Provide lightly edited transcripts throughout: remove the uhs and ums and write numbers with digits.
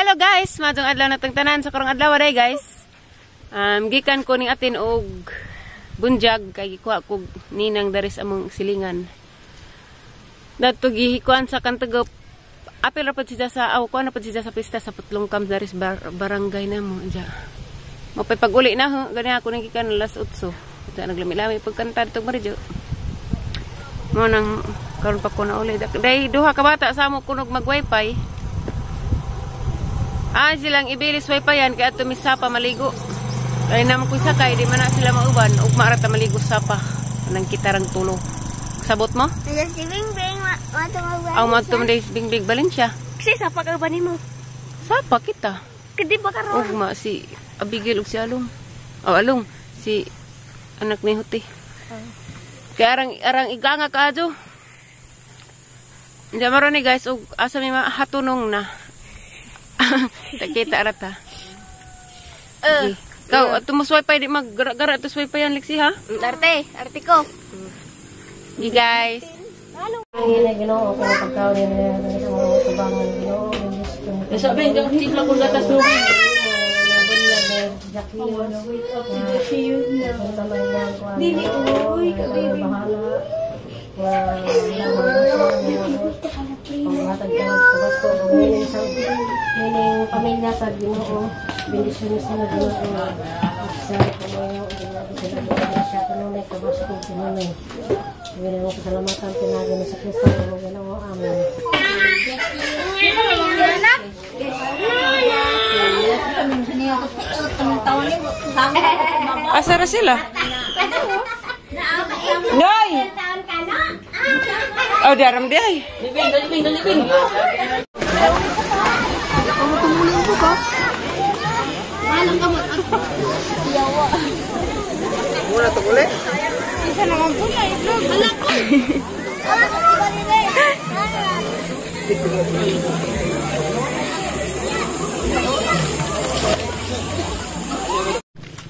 Hello guys, maayong adlaw na tanan sa karong adlaw day guys. Gikan ko ning atin og bunjag kay gikuha kog ninang daris among silingan. Dato gihikuan sa kantagop. Apil ra pud siya sa aw kuan na pud siya sa pista sa Putlong Cam daris barangay namo diya. Mapay pag-uli na ho, gani ako nang gikan alas 8. Diya naglami-lami pagkanta dito Maridyo. Mo nang karon pa ko na uli. Day duha ka bata sa amo kunog mag-wifi. Ah, silang ibilis wifi yan kaya ato misapa maligo. Kaya naman ko sakay, di man na sila mauban. Ugma ra ta maligo sapa. Nang kitarang tulo. Sabot mo? Si Bingbing, Aw, madto man day Bingbing Valencia. Kasi sapa ka ba nimo? Sapa kita. Kadi ba karon? Ugma si Abigail ug si Along. Oh, Along, si anak ni Huti. Kaya arang iganga ka adyo. Hindi maron ni guys, ug asa mi hatunong na. Takita ra ta. Okay. Kau ato mo swipe di maggara-gara ato swipe yan liksi ha. Arte, arte ko. Di guys. Ang Ginoo ko pagkaon ni sa mga tubangan Ginoo. Sabi ng tigla ko gatas no. Dili oy kabibi. Meaning pamilya sa Ginoo, bendisyon sa Ginoo. Sa Ginoo, siya kanunay kabasko kanunay. Ginoo kasalamatan pinagi ni sa Kristo ang Ginoo. Amen. Asa ra sila? Nay! Oh, daram di ay. Libing, libing, libing.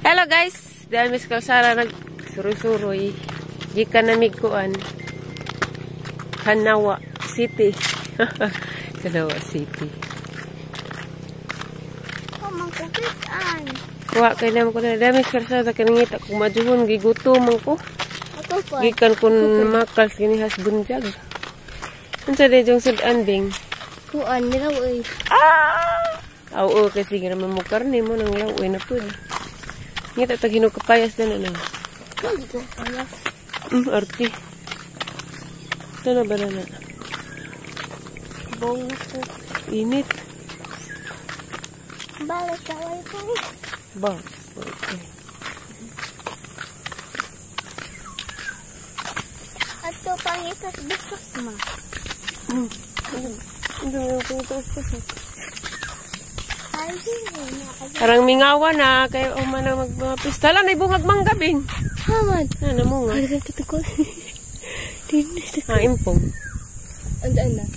Hello guys, dahil Miss Kalsara nagsuroy-suroy. Gikan na migkuan. Kanawa City. Kanawa City. Kuha kay naman ko na. Dahil Miss Kalsara kaningita kung majuhon gigutom man ko. Gikan kun makal sinihas bunjag. Unsa day jong sudan bing? Kuan nila oy. Ah! Aw o kasi nga naman mo karne mo nang lawoy na pud. Ngita tag hinog kapayas na na. Arti. Ito na ba na? Bongo. Init. Balik sa wifi. Ba. Okay. Ato pangitas busak ma. Parang mingawa na kayo umana magpista lang ay bungag mangga bing. Haman. Na namunga. Ay kita ko. Ah, impong. Andaan na.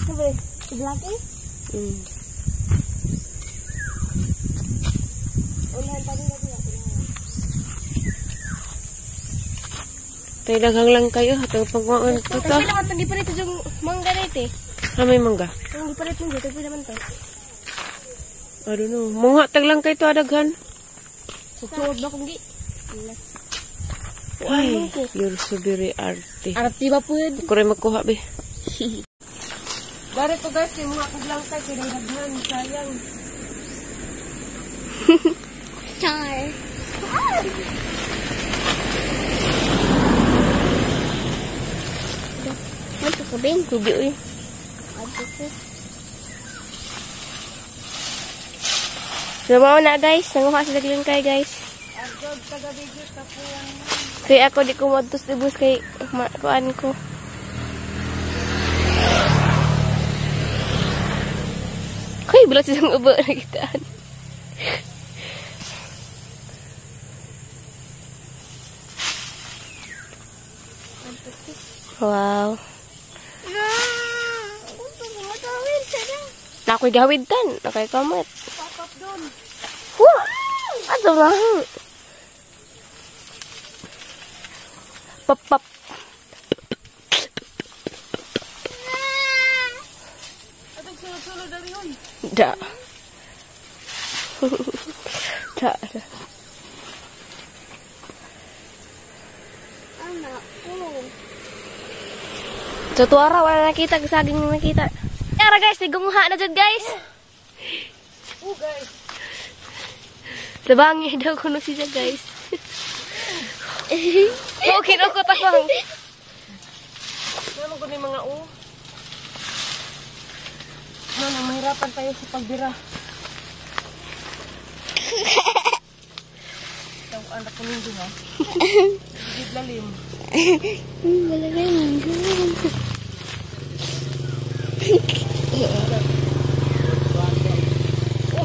Sabi, blaki? Tayo daghang lang kayo hatang pagwaon ko ta. Kasi naman di pa rito yung mangga rito eh. Ah, may mangga. Ang di pa rito yung dito naman to. I don't know. Mungha tag lang kayo to adaghan. Sugod ba kung gi? Ay, you're so very arte. Arte ba pud? Ako rin magkuha be. Dari to guys, yung mga kuglang kay kay daghan, sayang. Char. Ay, kabing kubi oy. Sabaw na guys, nanguha sa daglang kay guys. Kay ako di ko madtos dibus kay kuan ko. Kay bilat siyang ubo nakitaan. Wow. Nakoy gawid tan, nakay kamot. Wah! Ato lang. Pop pop. Atong sulod-sulod dali. Da. Da. Anak ko. Sa tuara, wala nakita. Saging na nakita. Tara guys, nagunguha na dyan guys. Oh guys. Tabangi daw kuno siya guys. Okay, no ko tapang. Naman ko ni mga u. Ano, mahirapan tayo sa pagbira. Tawaan na ko nindo ha. Hindi lalim.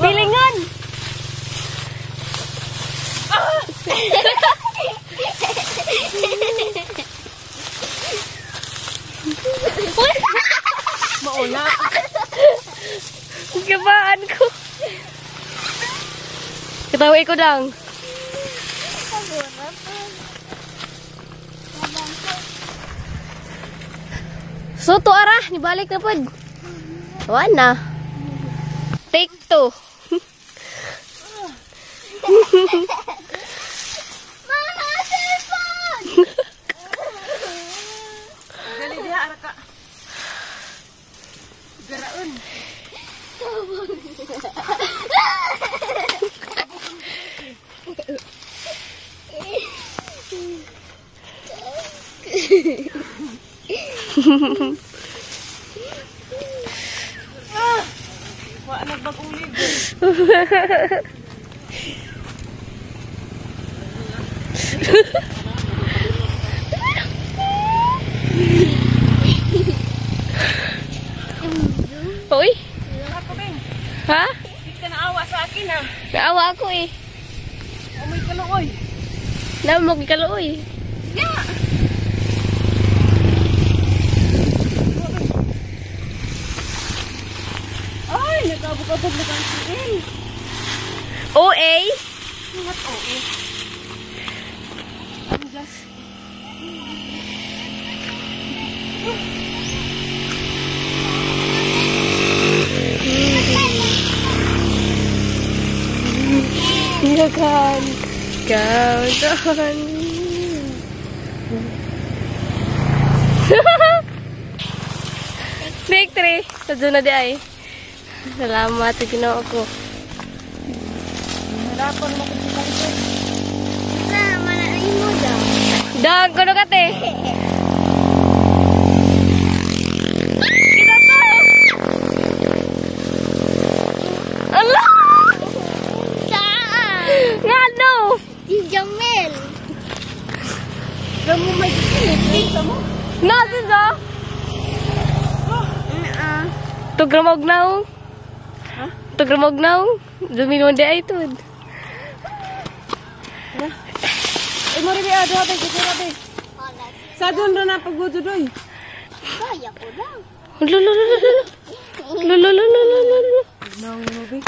Pilingon! Mauna. Gabaan ko. Katawa ko lang. So, to ara, nibalik na pod. Wala na. Take two. Mama, cellphone! Dali diha, ara ka. Garaon. Wa nagbagong ligo. Uy. Ha? Hindi ka naawa sa akin ha. Naawa ako eh. Umoy kaluoy. Namog kaluoy. Yeah. Ay, nagkabog-abog na kang siin. OA? Not OA. I'm just... Gagan. Count on. Take 3. Sa doon na di ay. Salamat sa Ginoo ko. Hirapan mo kung sa kanto. Sama na mo daw. Dang, kuno ka te. Kita to. Ala! Saan? Nga no! Si Jamel. Damo may gikinit. Mo. Natin sa? Tugramog na. Ha? Tugramog na. Duminon di ay tud. Eh, mo rin ado habe, kusura be. Sa doon na pagbudo doy. Kaya ko lang. Lululululu. Lululululu. Nang mo be.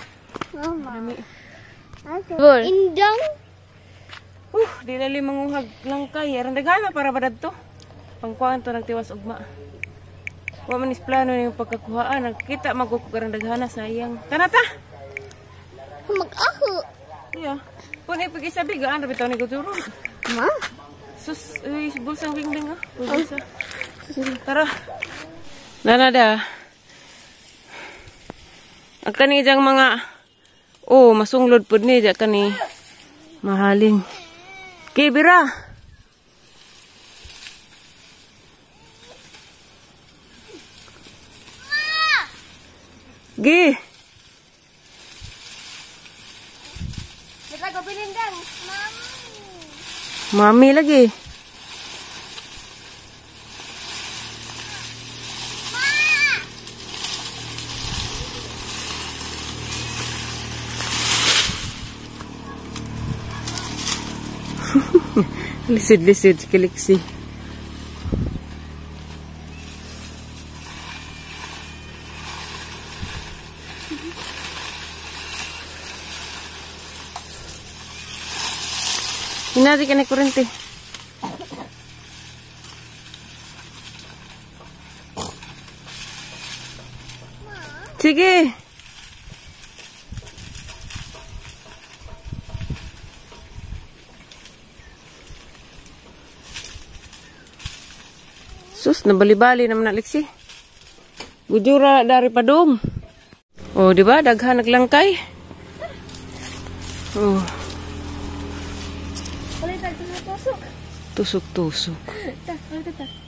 Mama. Bol. Indang. Di na limanguhag lang kay. Aran dagana para ba dadto? Pangkuan to nagtiwas ugma. Wa man is plano yung pagkakuhaan. Nagkita magkukog aran daghana sayang. Tana ta. Mag-aho. Yeah. Kung ipag-isabi gaan ra bitaw ni guturo. Ma? Sus, uy, bulsang bingbing ah. Bulsa. Tara. Nana da. Ang kani diyang mga oh, masunglod pud ni diya kani. Mahaling. Kibira. Gi. Mami lagi. Lisid-lisid kiliksi. Hinati ka na kurente. Sige. Sus, nabali-bali naman na, Lexi. Gudjura dari padung. Oh, di ba? Daghan naglangkay. Oh, Ulit tayo tusok-tusok. Tusok-tusok. Ta, ulit ta.